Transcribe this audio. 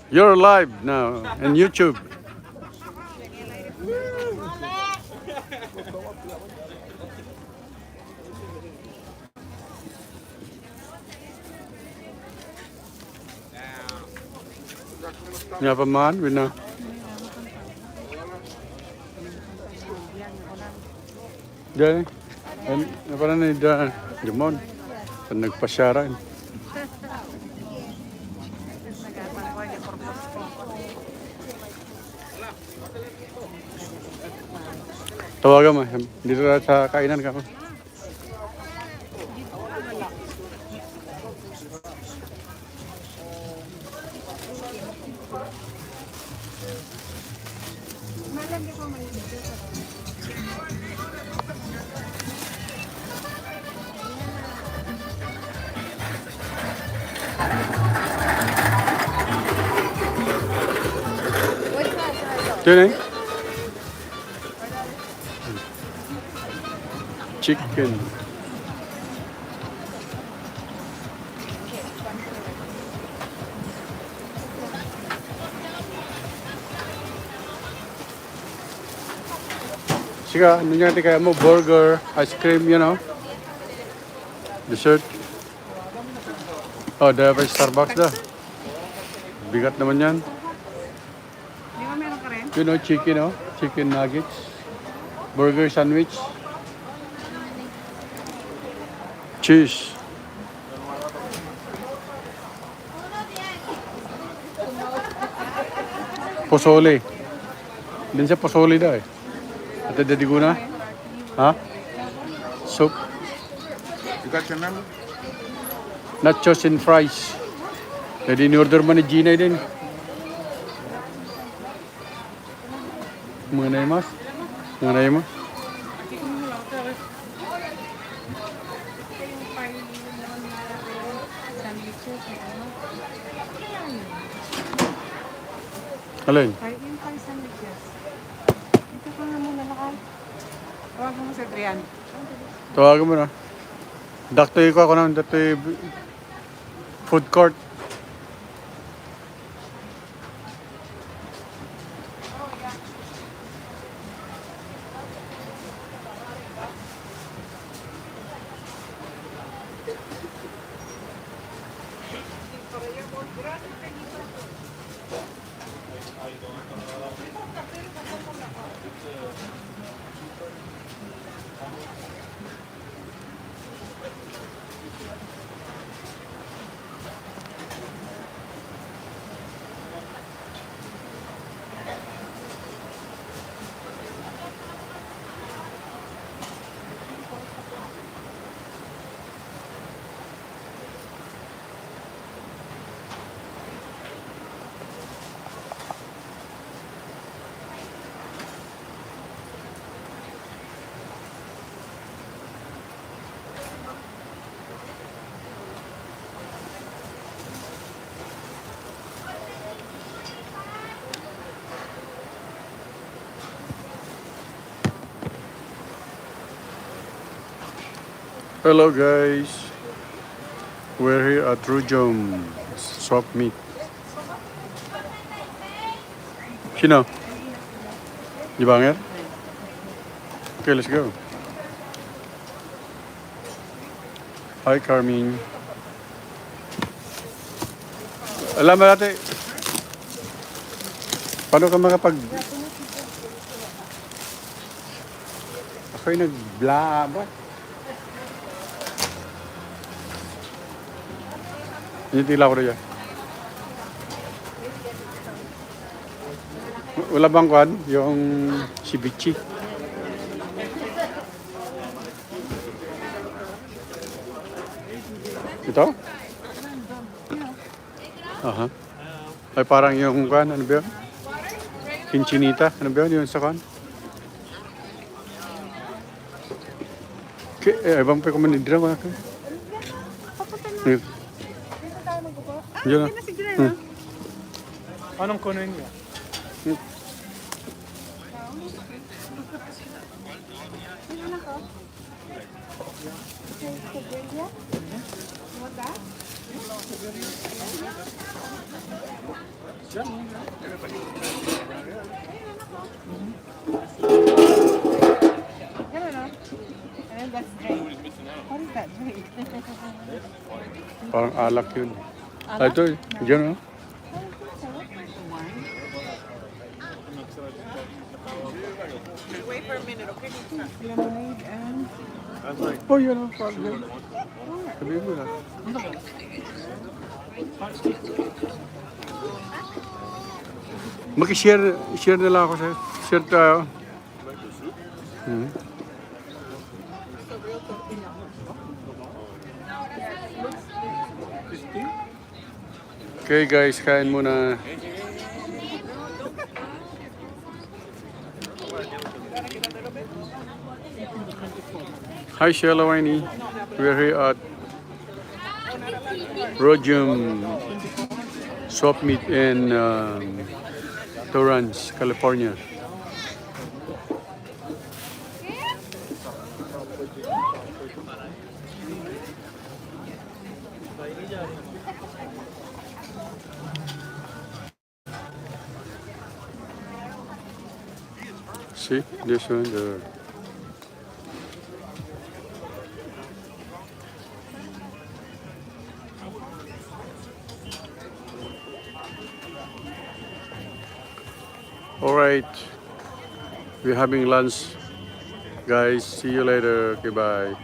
You're live now on YouTube. You have a man with no. Diyan. Parang na diyan. Jamon. Pag nagpasyaran. Tawagan mo. Dito na sa kainan ka. Diyan eh. Chicken. Sige, ano nga kaya mo? Burger, ice cream, you know? Dessert. Oh, dahil pa Starbucks da. Bigat naman yan. Di ba meron ka rin? You know, chicken, oh? Chicken nuggets. Burger sandwich. Cheese. Pozole. Din siya pozole da eh. Ate daddy ko na. Ha? Soup. You got your number? Nachos and fries. Jadi ni-order mo ni Gina din. Mengenai mas? Mengenai mas? Alin? Yung pang sandwiches. Ito ka nga muna Lakay. Tawagan mo si Adrian. Tawagan mo na. Daktoy ko ako na. Daktoy food court. Hello guys, we're here at Rujom Swap Meat. Sino? Di Banger? Okay, let's go. Hi Carmine. Alam mo natin, paano ka makapag... Ako'y nag-blah ba? Hinitila ko na dyan. Wala bang kwan? Yung ceviche. Ito? Aha. Ay parang yung kwan, ano ba yun? Kinchinita, ano ba yun? Yung sa kwan? Ibang pa kumanindira ko. Diyan na. Anong kunin niya? Ganun, no? And then that's drink. What is that drink? Parang alak yun. Ah, ito, yun, oh. Wait for a minute, okay? Lemonade and... Oh, yun, oh. Parang yun. Sabihin mo na. Share na lang ako sa'yo. Share tayo. Hmm. Okay guys, kain muna. Hi Sheila Winey. We're here at Rhodium Swap Meet in Torrance, California. See, this one there. All right, we're having lunch, guys. See you later. Goodbye.